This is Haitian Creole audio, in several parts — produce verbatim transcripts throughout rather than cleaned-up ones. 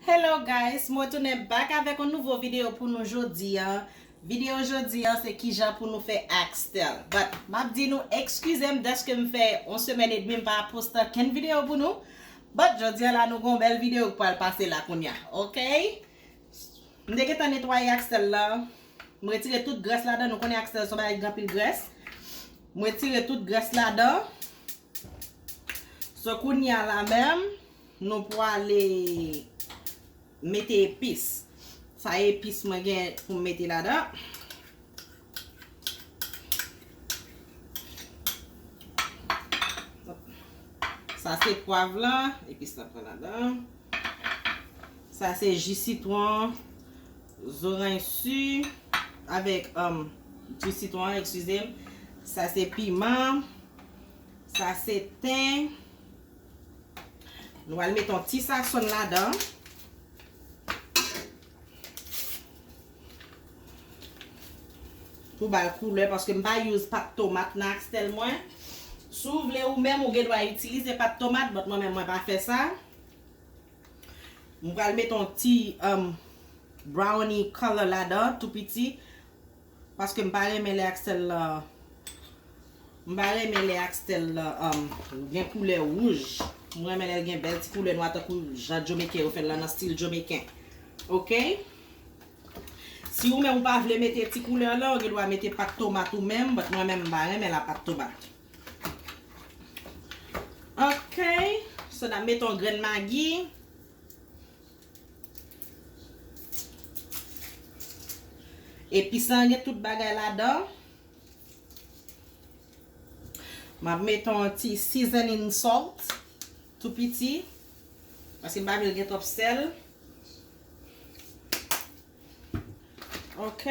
Hello guys, mwen tounen back avèk yon nouvo videyo pou nou jodi a. Videyo jodi a se kijan pou nou fè oxtail. But m ap di nou ekskize m dèske m fè yon semèn edmi m pa poste okenn videyo pou nou. But jodi a la nou gon bèl videyo k pral pase la kounya, ok? M te gentan netwaye oxtail la. M retire tout grès ladan. Nou konnen oxtail se yon bagay ki gen anpil grès. M retire tout grès ladan. So kounya la menm, nou pwale mete epis. Sa epis mwen gen pou m mete ladan. Sa se pwav lan, epis lan pran ladan. Sa se ji sitwon, zoranj si avèk um, ji sitwon, ekskize m. Sa se piman. Sa se ten. Nou al mete yon ti sazon ladan. Pou ba l koulè, paske m pa use pat tomat nan oxtail mwen. Si w vle ou menm, ou gen dwa itilize pat tomat, but mwen menm, mwen pa fè sa. M pral mete yon ti um, brownie color ladan, tou piti. Paske m pa renmen lè oxtail la. M pa renmen lè oxtail la um, gen koulè wouj. M renmen lè l gen bèl ti koulè nwa tankou jan Jamaican yo fè l la nan stil Jamaican. Ok? Si ou menm ou pa vle mete ti koulè la, ou gen dwa mete pat tomat ou menm, but mwen menm m pa renmen la pat tomat. Ok, so n ap mete yon grenn magi. Epis lan gen tout bagay ladan. M ap mete yon ti seasoning salt, tou piti, paske m pa vle l gen twòp sèl. Ok.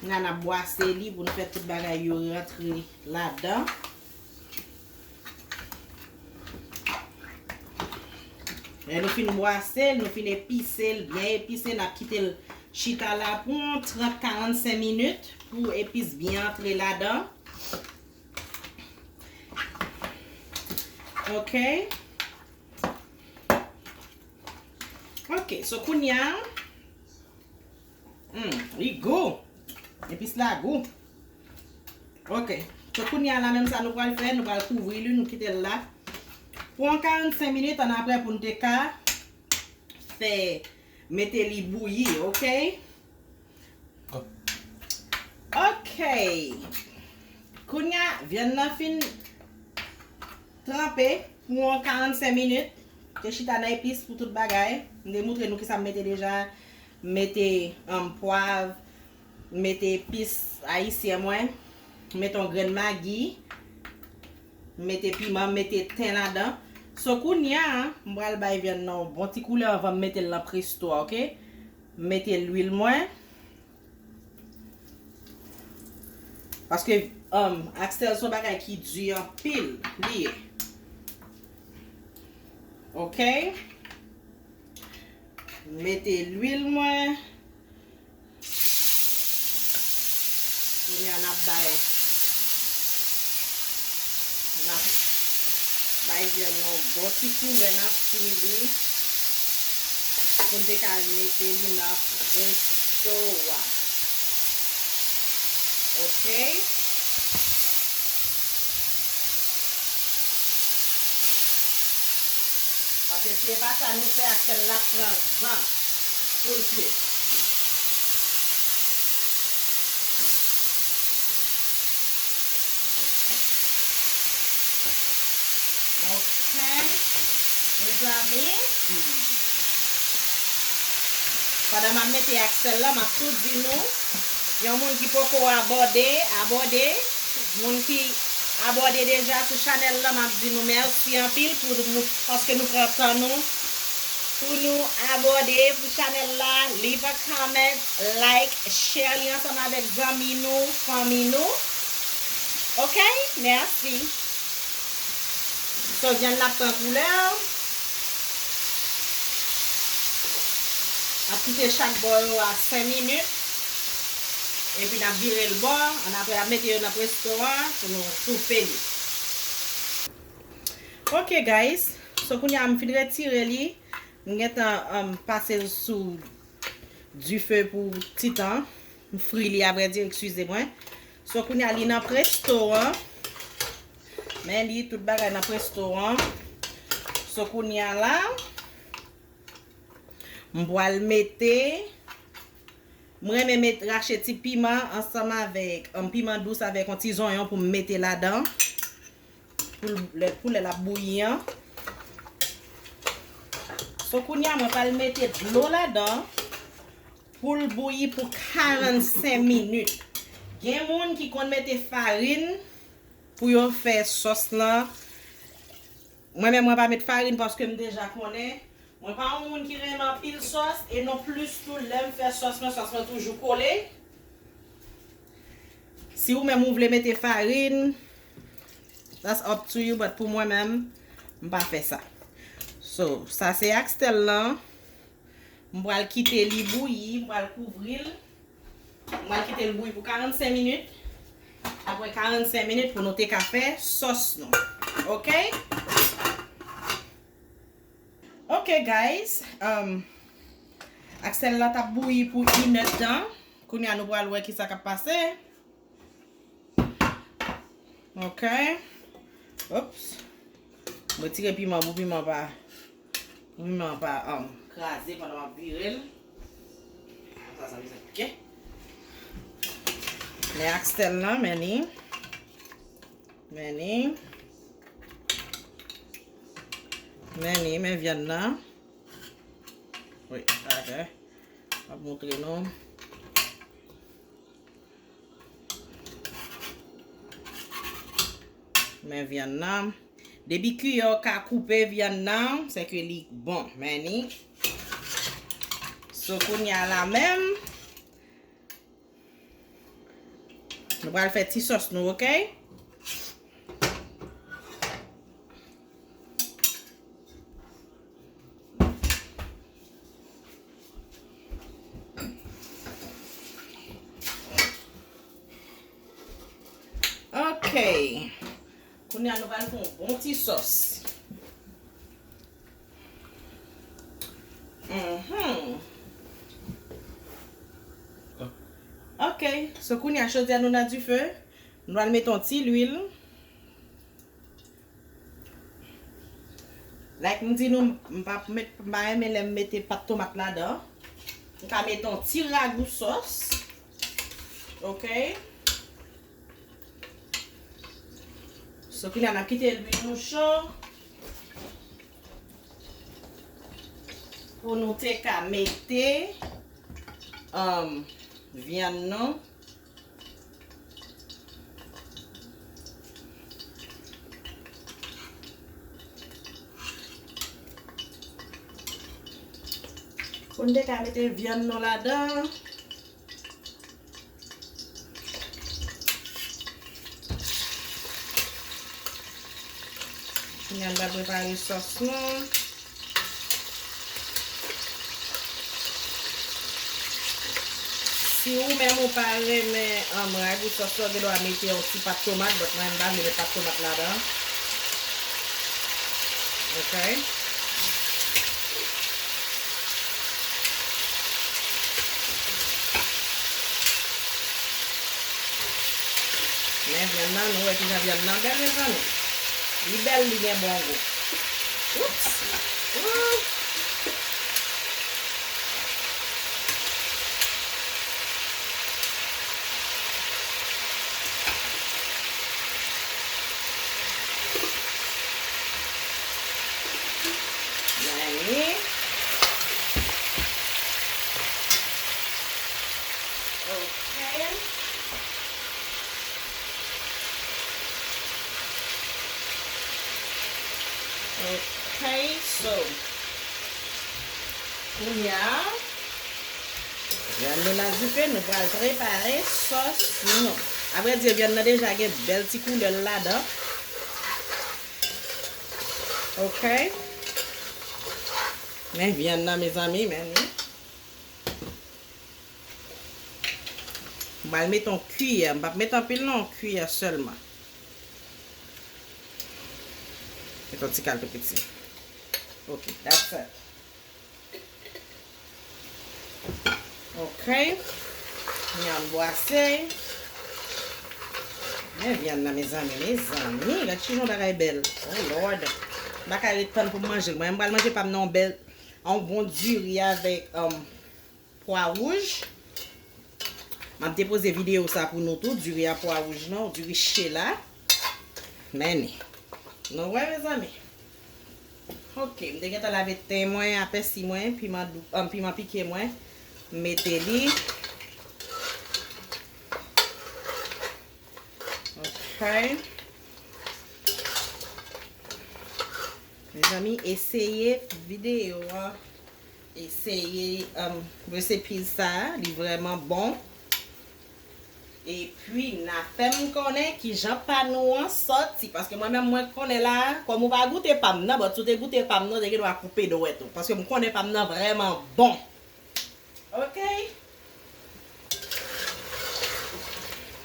N a n ap bwase li pou n fè tout bagay yo rantre ladan. Lè nou fin bwase l, nou fin epise l, byen epise, n ap kite l chita la pou yon trant, karannsenk minit pou epis byen antre ladan. Ok. Ok, so kounya, hmm, li gou. Epis la gou. Ok, so kounya la menm sa nou pral fè, nou pral kouvri li, nou kite l la pou yon karannsenk minit, annapre pou n te ka fè, mete li bouyi, ok? Ok. Kounya, vyann nan fin tranpe pou yon karannsenk minit. Te chita nan epis pou tout bagay. M te moutre nou kisa m mete deja. M mete um, pwav, m mete epis ayisyen mwen. M mete yon grenn magi. M mete piman, m mete ten ladan. So kounya, m pral bay vyann nan yon bon ti koulè anvan m mete l nan presto a, ok? M mete lwil mwen. Paske um, oxtail se yon bagay ki di anpil, li ye. Ok. Mete lwil mwen. Kounya n ap bay, n ap bay vyann nan yon bon ti koulè, n ap fri li pou n te ka al mete li nan presto a. Ok. Paske si e pa sa nou fè a, sèl la pran jan pou l fè. Ok. Mezanmi. Pandan m ap mete oxtail la, m ap tou di nou, yon moun ki poko abòne, abòne. Moun ki abòne deja sou chanèl la, m ap di nou mèsi anpil pou nou, paske nou pran tan nou pou nou abòne pou chanèl la, leave a comment, like, share li ansanm avèk zanmi nou, fanmi nou. Ok? Mèsi. So, vyann nan ap pran koulè. N ap kite chak bò yo a senk minit. Epi n ap vire l bò. Annapre n ap mete yo nan presto a pou nou soufe li. Ok, guys. So, kounye a m fin retire li. M gentan, um, pase l sou dife pou ti tan. M fri li, avrèdi, eskize mwen. So, kounye a, li nan presto an. Men li, tout bagay nan presto an. So, kounye a la, m pral mete, m renmen met, rache ti piman ansanm avèk, um, piman dous avèk yon ti zonyon pou m mete ladan. Pou l, lè, pou lè l ap bouyi an. So, kounye a, mwen pral mete dlo ladan pou l bouyi pou karannsenk minit. Gen moun ki konn mete farin pou yo fè sòs lan. Mwen menm, mwen pa met farin paske m deja konnen. Mwen pa yon moun ki renmen anpil sòs e non plis tou lè m fè sòs mwen, sòs mwen toujou kole. Si ou menm ou vle mete farin, that's up to you, but pou mwen menm, m pa fè sa. So, sa se akstèl lan. M pral kite li bouyi, m pral kouvri l. M pral kite l bouyi pou karannsenk minit. Apre karannsenk minit pou nou te ka fè sòs nou. Oke? Ok, guys. Um, akstèl la t ap bouyi pou inèdtan. Kounye a nou pral wè kisa k ap pase. Ok. Ops. Mwen retire piman pou piman pa, pou piman pa, um, kraze pandan m ap vire l. Sa, sa, sa, ok. Men akstèl la, men li. Men li. Men li, men vyann nan. Wi, atè. M ap montre nou. Men vyann nan. Depi kiyè w ka koupe vyann nan, se ke li bon. Men li. So, kounye a la menm, nou pral fè ti sòs nou, ok? Ok. Kounye a nou pral fè yon bon ti sòs. Mhm. Ok. So, kounye a, chodyè nou nan dife. Nou pral mete yon ti lwil. Like m di nou, m pa met, m pa renmen lè m mete pat tomat ladan. M ka mete yon ti ragou sòs. Ok. So, kounye a n ap kite lwil nou cho pou nou te ka mete, um, vyann nou. Pou n te ka mete vyann nou ladan. Kounye a n va prepare sòs nou. Si ou menm ou pa renmen, um, ragou sòs la, ou gen dwa mete yon ti pat tomat, but mwen m pa vle met pat tomat ladan. Ok. Men vyann nan, nou wè kijan vyann nan bèl, mezanmi. Li bèl, li gen bon gou. Oups! Ouh! Mami. Ok. Ok, so, kounye a, vyann nou nan dife, nou pral prepare sòs nou. Avrèdi, vyann nan deja gen bèl ti koulè l ladan. Ok. Men vyann nan, mezanmi, men li. M pral met yon kiyè. M p ap met anpil non, yon kiyè sèlman. Met yon ti kal tou piti. Ok, that's it. Ok. Vyann bwase. Men vyann nan, mezanmi, mezanmi. Gad kijan bagay bèl. Oh, Lord. M pa ka ret tann pou m manje l. Mwen, m pral manje pa m nan yon bèl, yon bon diri avèk, um, pwa wouj. M ap depoze videyo sa pou nou tou, diri a pwa wouj nan, diri che la. Men, nou wè, mezanmi. Ok, m te gentan lave ten mwen, apèsi mwen, piman dou, um, piman pike mwen. M mete li. Ok. Mezanmi, eseye videyo an. Eseye, um, resipis sa, li vrèman bon. Epi, n a fè m konnen kijan pa nou an sòti. Paske mwen menm, mwen konnen la, kòm ou pa goute pa m nan, but si w te goute pa m nan, w te gen dwa koupe dwèt ou. Paske m konnen pa m nan vrèman bon. Ok?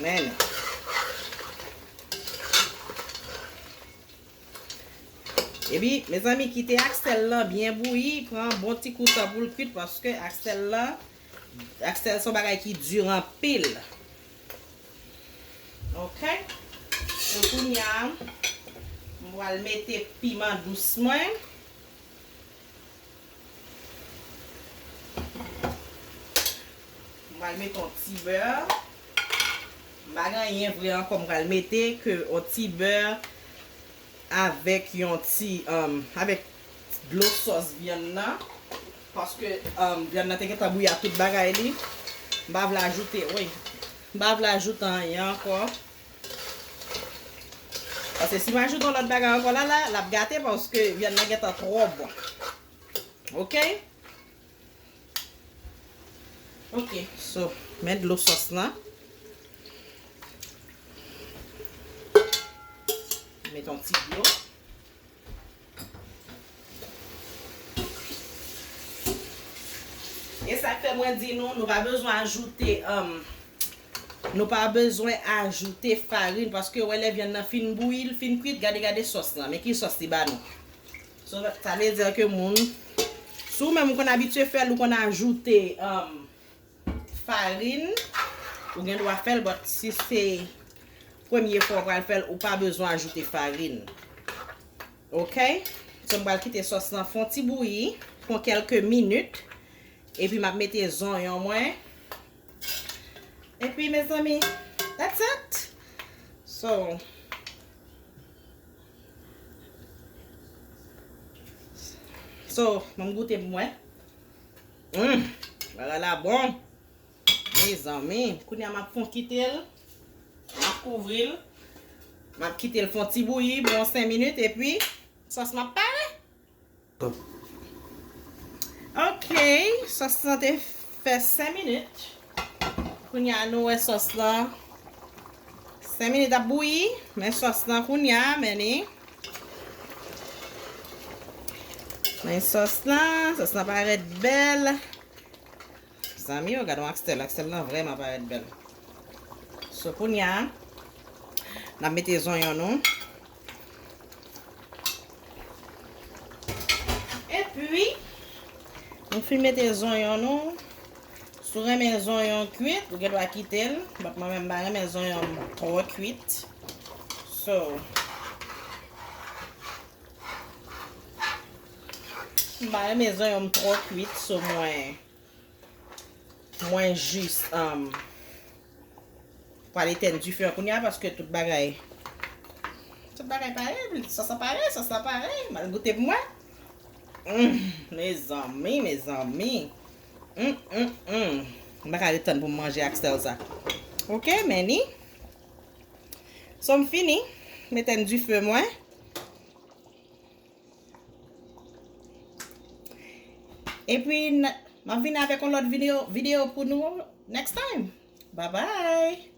Men. Epi, mezanmi, kite aksèl lan byen bouyi, pran bon ti kou tan pou l kwit, paske aksèl lan, aksèl se yon bagay ki di anpil. Ok? So, kounye a, m pral mete piman dous mwen. M pral mete yon ti bè. M pa gen anyen vre ankò m pral mete ke yon ti bè avèk yon ti, um, avèk dlo sòs vyann nan. Paske, um, vyann nan te gentan bouyi ak tout bagay li. M pa vle ajoute, wi. M pa vle ajoute anyen ankò. Paske si m ajoute yon lòt bagay ankò la, la, l ap gate paske vyann nan gentan twò bon. Ok? Ok, so, men dlo sòs lan. Met yon ti dlo. E sa k fè mwen di nou, nou pa bezwen ajoute, um, nou pa bezwen ajoute farin, paske wè lè vyann nan fin bouyi, l fin kwit, gade, gade sòs lan. Men ki sòs li ba nou. So, sa vle di ke moun, si w menm ou konn abitye fè l, ou konn ajoute, um, farin, ou gen dwa fè l, but si se premye fwa w pral fè l, ou pa bezwen ajoute farin. Ok? So, m pral kite sòs lan fè yon ti bouyi, pran kèlke minit. Epi m ap mete zonyon mwen. Epi, mezanmi, that's it. So, so, ban m goute pou mwen. Hum, bagay la bon. Mezanmi, kounye a m ap fon kite l. M ap kouvri l. M ap kite l fè yon ti bouyi pou yon senk minit, epi sòs m ap pare. Ok, sòs lan te fè senk minit. Kounye a nou wè sòs lan. Senk minit ap bouyi. Men sòs lan kounye a, men li. Men sòs lan, sòs lan parèt bèl. Zanmi yo, gade yon aksèl. Aksèl lan vrèman parèt bèl. So, kounye a, n ap mete zonyon nou. Epi, nou fin mete zonyon nou. Si w renmen zonyon kwit, ou gen dwa kite l. But mwen menm, m pa renmen zonyon m twò kwit. So, m pa renmen zonyon m twò kwit, so mwen, mwen jis, um, pral etèn dife an kounye a paske tout bagay, tout bagay pare, sòs la pare, sòs la pare. M al goute pou mwen. Mm, mezanmi, mezanmi. Mm, mm, mm. M pa ka ret tann pou m manje ak sèl sa. Ok, men ni. So, m fini. M etèn dife mwen. Epi, n-, m ap vin avèk yon lòt videyo, videyo pou nou next time. Bye bye!